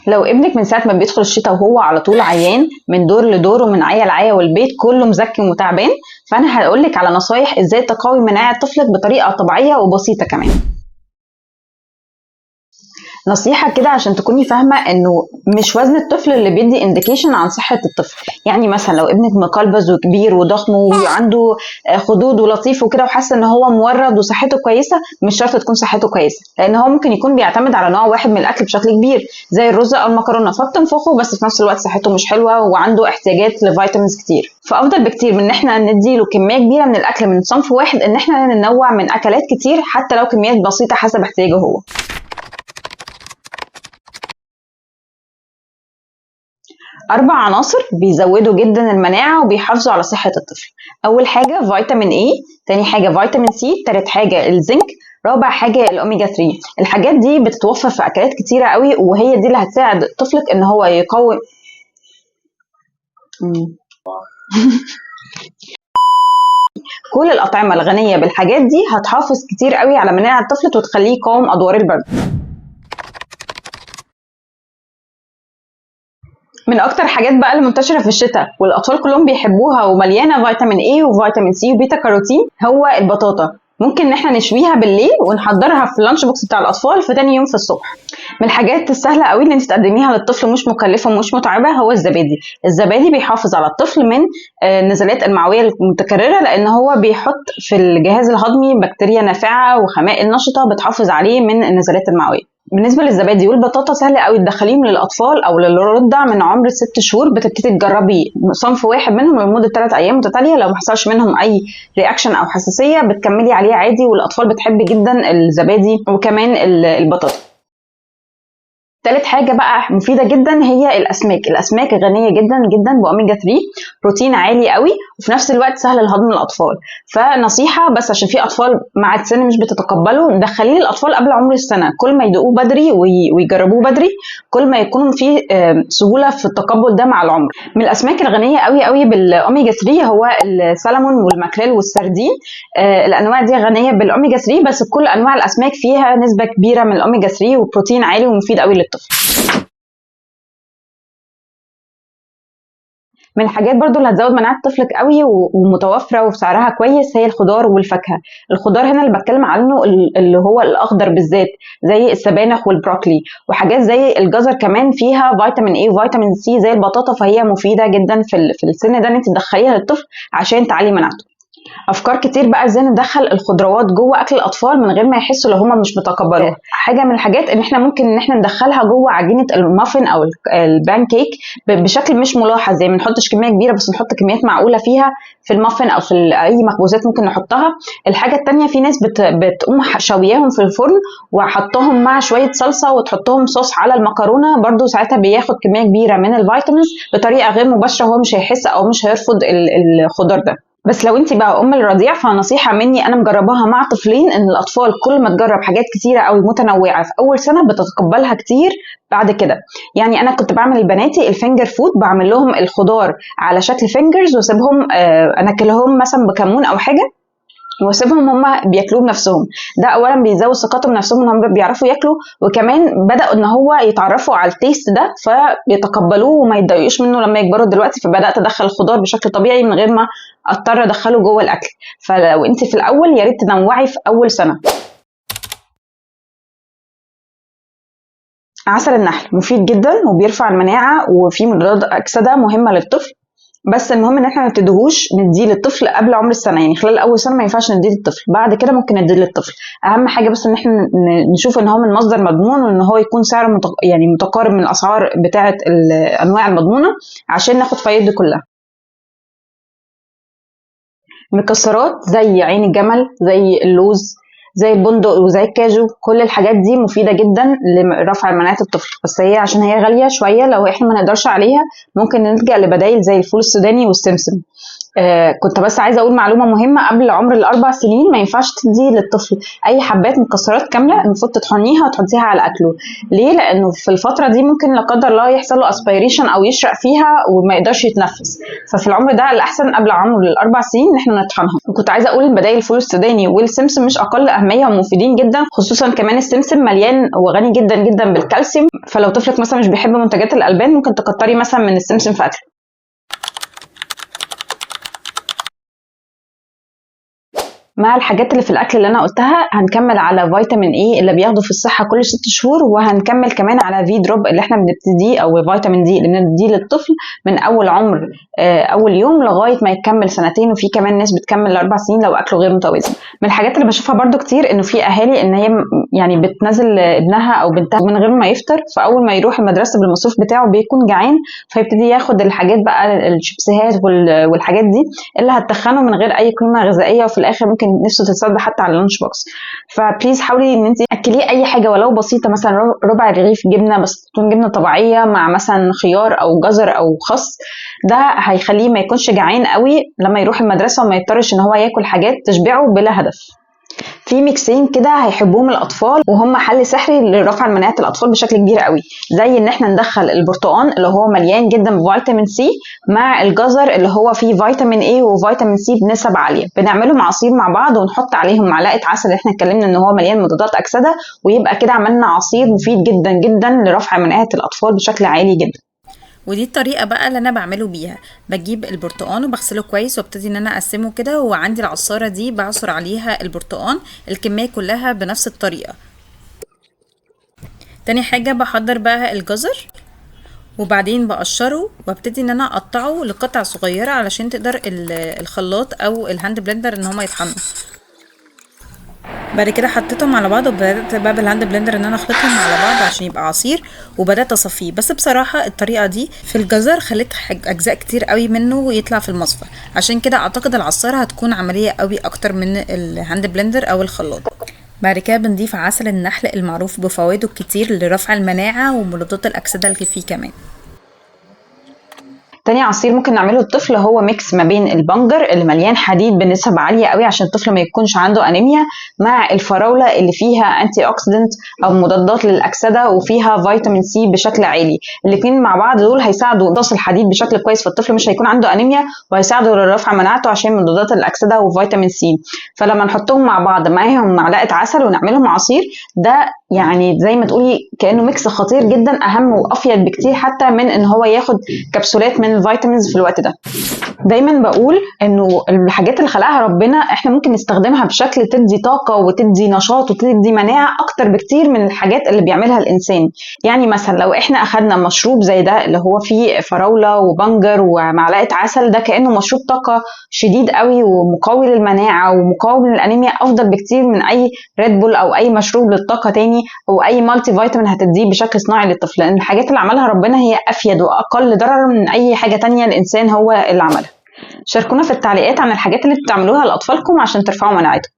لو ابنك من ساعة ما بيدخل الشتاء وهو على طول عيان من دور لدور ومن عيا لعيا والبيت كله مزكم وتعبان، فانا هقول لك على نصايح ازاي تقوي مناعة طفلك بطريقة طبيعية وبسيطة كمان. نصيحة كده عشان تكوني فاهمة انه مش وزن الطفل اللي بيدي indication عن صحة الطفل. يعني مثلا لو ابنك مقلبز وكبير وضخم وعنده خدود ولطيف وكده وحاسة ان هو مورد وصحته كويسة، مش شرط تكون صحته كويسة، لان هو ممكن يكون بيعتمد على نوع واحد من الاكل بشكل كبير زي الرز او المكرونة، فبتنفخه بس في نفس الوقت صحته مش حلوة وعنده احتياجات ل vitamins كتير. فافضل بكتير من ان احنا نديله كمية كبيرة من الاكل من صنف واحد ان احنا ننوع من اكلات كتير حتى لو كميات بسيطة حسب احتياجه هو. 4 عناصر بيزودوا جدا المناعة وبيحافظوا على صحة الطفل. أول حاجة فيتامين A، تاني حاجة فيتامين C، تالت حاجة الزنك، رابع حاجة الأوميجا 3. الحاجات دي بتتوفر في أكلات كتيرة قوي، وهي دي اللي هتساعد طفلك إن هو يقوي كل الأطعمة الغنية بالحاجات دي هتحافظ كتير قوي على مناعة طفلك وتخليه يقاوم أدوار البرد. من اكتر حاجات بقى المنتشرة في الشتاء والاطفال كلهم بيحبوها ومليانة فيتامين A وفيتامين C وبيتا كاروتين هو البطاطا. ممكن ان احنا نشويها بالليل ونحضرها في ال lunch box بتاع الاطفال في تاني يوم في الصبح. من الحاجات السهلة قوي اللي انت تقدميها للطفل مش مكلفة ومش متعبة هو الزبادي. الزبادي بيحافظ على الطفل من النزلات المعويه المتكررة، لان هو بيحط في الجهاز الهضمي بكتيريا نافعة وخمائل نشطة بتحافظ عليه من النزلات المعويه. بالنسبة للزبادي والبطاطا سهل قوي تدخليهم للاطفال او للرضع من عمر 6 شهور، بتبتدي تجربي صنف واحد منهم لمدة 3 ايام متتالية، لو ما حصلش منهم اي reaction او حساسية بتكملي عليه عادي، والاطفال بتحب جدا الزبادي وكمان البطاطا. تالت حاجة بقى مفيدة جدا هي الاسماك. الاسماك غنية جدا جدا باوميجا 3، بروتين عالي قوي وفي نفس الوقت سهل الهضم للاطفال. فنصيحه بس عشان في اطفال مع السن مش بتتقبله، دخليه للاطفال قبل عمر السنة، كل ما يدوقوه بدري ويجربوه بدري كل ما يكون في سهولة في التقبل ده مع العمر. من الاسماك الغنية قوي قوي بالاوميجا 3 هو السلمون والماكريل والسردين. الانواع دي غنية بالاوميجا 3، بس كل انواع الاسماك فيها نسبه كبيرة من الاوميجا 3 وبروتين عالي ومفيد قوي للطفل. من الحاجات برضو اللي هتزود مناعة طفلك قوي ومتوفرة وسعرها كويس هي الخضار والفاكهة. الخضار هنا اللي بتكلم عنه اللي هو الأخضر بالذات زي السبانخ والبروكلي وحاجات زي الجزر، كمان فيها فيتامين A وفيتامين C زي البطاطا، فهي مفيدة جدا في السن ده ان انت تدخليها للطفل عشان تعلي مناعته. افكار كتير بقى ازاي ندخل الخضروات جوه اكل الاطفال من غير ما يحسوا لو هم مش متقبلوها. حاجة من الحاجات ان احنا ممكن ان احنا ندخلها جوه عجينه المافن او البان كيك بشكل مش ملاحظ، يعني ما نحطش كمية كبيرة بس نحط كميات معقولة فيها في المافن او في اي مخبوزات ممكن نحطها. الحاجة الثانية في ناس بتقوم شوياهم في الفرن وحطهم مع شوية صلصه وتحطهم صوص على المكرونه، برده ساعتها بياخد كمية كبيرة من ال vitamins بطريقة غير مباشرة، هو مش هيحس او مش هيرفض الخضار ده. بس لو انت بقى ام الرضيع فنصيحه مني انا مجرباها مع طفلين، ان الاطفال كل ما تجرب حاجات كتيرة قوي متنوعة في اول سنة بتتقبلها كتير بعد كده. يعني انا كنت بعمل لبناتي ال finger food، بعمل لهم الخضار على شكل fingers واسيبهم، اناكلهم مثلا بكمون او حاجة واسيبهم هم بياكلوه بنفسهم. ده اولا بيزود ثقتهم بنفسهم ان هم بيعرفوا ياكلوا، وكمان بداوا ان هو يتعرفوا على ال taste ده فيتقبلوه وما يتضايقوش منه لما يكبروا دلوقتي. فبدات ادخل الخضار بشكل طبيعي من غير ما اضطر ادخله جوه الاكل. فلو انت في الاول يا ريت تنوعي في اول سنة. عسل النحل مفيد جدا وبيرفع المناعة وفيه مضادات اكسده مهمة للطفل، بس المهم ان احنا ما نبتديهوش نديه للطفل قبل عمر السنة، يعني خلال اول سنة ما ينفعش نديه للطفل، بعد كده ممكن نديه للطفل. اهم حاجة بس ان احنا نشوف ان هو من مصدر مضمون وان هو يكون سعره يعني متقارب من الاسعار بتاعه الانواع المضمونه عشان ناخد فايدته كلها. مكسرات زي عين الجمل، زي اللوز، زي البندق وزي الكاجو، كل الحاجات دي مفيدة جدا لرفع مناعة الطفل، بس هي عشان هي غالية شوية لو احنا ما نقدرش عليها ممكن نلجأ لبدايل زي الفول السوداني والسمسم. كنت بس عايزه اقول معلومة مهمة، قبل عمر ال4 سنين ما ينفعش تدي للطفل اي حبات مكسرات كامله، المفروض تطحنيها وتحطيها على اكله. ليه؟ لانه في الفترة دي ممكن لا قدر الله يحصل له aspiration او يشرق فيها وما يقدرش يتنفس. ففي العمر ده الاحسن قبل عمر ال4 سنين ان احنا نطحنها. وكنت عايزه اقول بدايل الفول السوداني والسمسم مش اقل اهمية ومفيدين جدا، خصوصا كمان السمسم مليان وغني جدا جدا بالكالسيوم. فلو طفلك مثلا مش بيحب منتجات الالبان، ممكن تكتري مثلا من السمسم في اكله. مع الحاجات اللي في الاكل اللي انا قلتها، هنكمل على فيتامين E اللي بياخده في الصحة كل 6 شهور، وهنكمل كمان على في drop اللي احنا بنبتديه او فيتامين D اللي بنديه للطفل من اول عمر اول يوم لغاية ما يكمل سنتين، وفي كمان ناس بتكمل 4 سنين لو اكله غير متوازن. من الحاجات اللي بشوفها برده كتير انه في اهالي ان هي يعني بتنزل ابنها او بنتها من غير ما يفطر، فاول ما يروح المدرسة بالمصروف بتاعه بيكون جعان، فيبتدي ياخد الحاجات بقى الشيبسيهات والحاجات دي اللي هتخنه من غير اي قيمة غذائيه، وفي الاخر ممكن نفسه تتسد حتى على ال lunch box. ف please حاولي ان انت اكليه اي حاجة ولو بسيطه، مثلا ربع رغيف جبنه بس تكون جبنه طبيعية مع مثلا خيار او جزر او خس. ده هيخليه ما يكونش جعان قوي لما يروح المدرسة وما يضطرش ان هو ياكل حاجات تشبعه بلا هدف. في ميكسين كده هيحبوهم الاطفال وهم حل سحري لرفع مناعة الاطفال بشكل كبير قوي، زي ان احنا ندخل البرتقال اللي هو مليان جدا بفيتامين C مع الجزر اللي هو فيه فيتامين A وفيتامين C بنسب عالية. بنعملهم عصير مع بعض ونحط عليهم معلقه عسل اللي احنا اتكلمنا ان هو مليان مضادات اكسده، ويبقى كده عملنا عصير مفيد جدا جدا لرفع مناعة الاطفال بشكل عالي جدا. ودي الطريقة بقى اللي انا بعمله بيها. بجيب البرتقان وبغسله كويس وابتدي ان انا اقسمه كده، وعندي العصاره دي بعصر عليها البرتقان الكمية كلها بنفس الطريقة. تاني حاجة بحضر بقى الجزر، وبعدين بقشره وابتدي ان انا اقطعه لقطع صغيرة علشان تقدر الخلاط او ال hand blender ان هما يطحنوا. بعد كده حطيتهم على بعض وبدات بقى بال hand blender ان انا اخلطهم على بعض عشان يبقى عصير، وبدات اصفيه. بس بصراحة الطريقة دي في الجزر خلت اجزاء كتير قوي منه يطلع في المصفى، عشان كده اعتقد العصاره هتكون عملية قوي اكتر من ال hand blender او الخلاط. بعد كده بنضيف عسل النحل المعروف بفوائده الكتير لرفع المناعة ومضادات الاكسدة اللي فيه كمان. تاني عصير ممكن نعمله للطفل هو mix ما بين البنجر اللي مليان حديد بنسب عالية قوي عشان الطفل ما يكونش عنده انيميا، مع الفراوله اللي فيها antioxidant او مضادات للاكسده وفيها فيتامين C بشكل عالي. الاثنين مع بعض دول هيساعدوا امتصاص الحديد بشكل كويس، فالطفل مش هيكون عنده انيميا، وهيساعدوا لرفع مناعته عشان مضادات الاكسدة وفيتامين C. فلما نحطهم مع بعض معاهم معلقه عسل ونعملهم عصير، ده يعني زي ما تقولي كانه mix خطير جدا، اهم وافيد بكتير حتى من ان هو ياخد كبسولات من ال vitamins في الوقت ده. دايما بقول انه الحاجات اللي خلقها ربنا احنا ممكن نستخدمها بشكل تدي طاقة وتدي نشاط وتدي مناعة اكتر بكتير من الحاجات اللي بيعملها الانسان. يعني مثلا لو احنا اخدنا مشروب زي ده اللي هو فيه فراوله وبنجر ومعلقة عسل، ده كانه مشروب طاقة شديد قوي ومقوي للمناعه ومقاوم للانيميا، افضل بكتير من اي Red Bull او اي مشروب للطاقة تاني او اي multivitamin هتديه بشكل صناعي للطفل، لان الحاجات اللي عملها ربنا هي افيد واقل ضرر من اي حاجة تانية الانسان هو اللي عملها. شاركونا في التعليقات عن الحاجات اللي بتعملوها لاطفالكم عشان ترفعوا مناعتهم.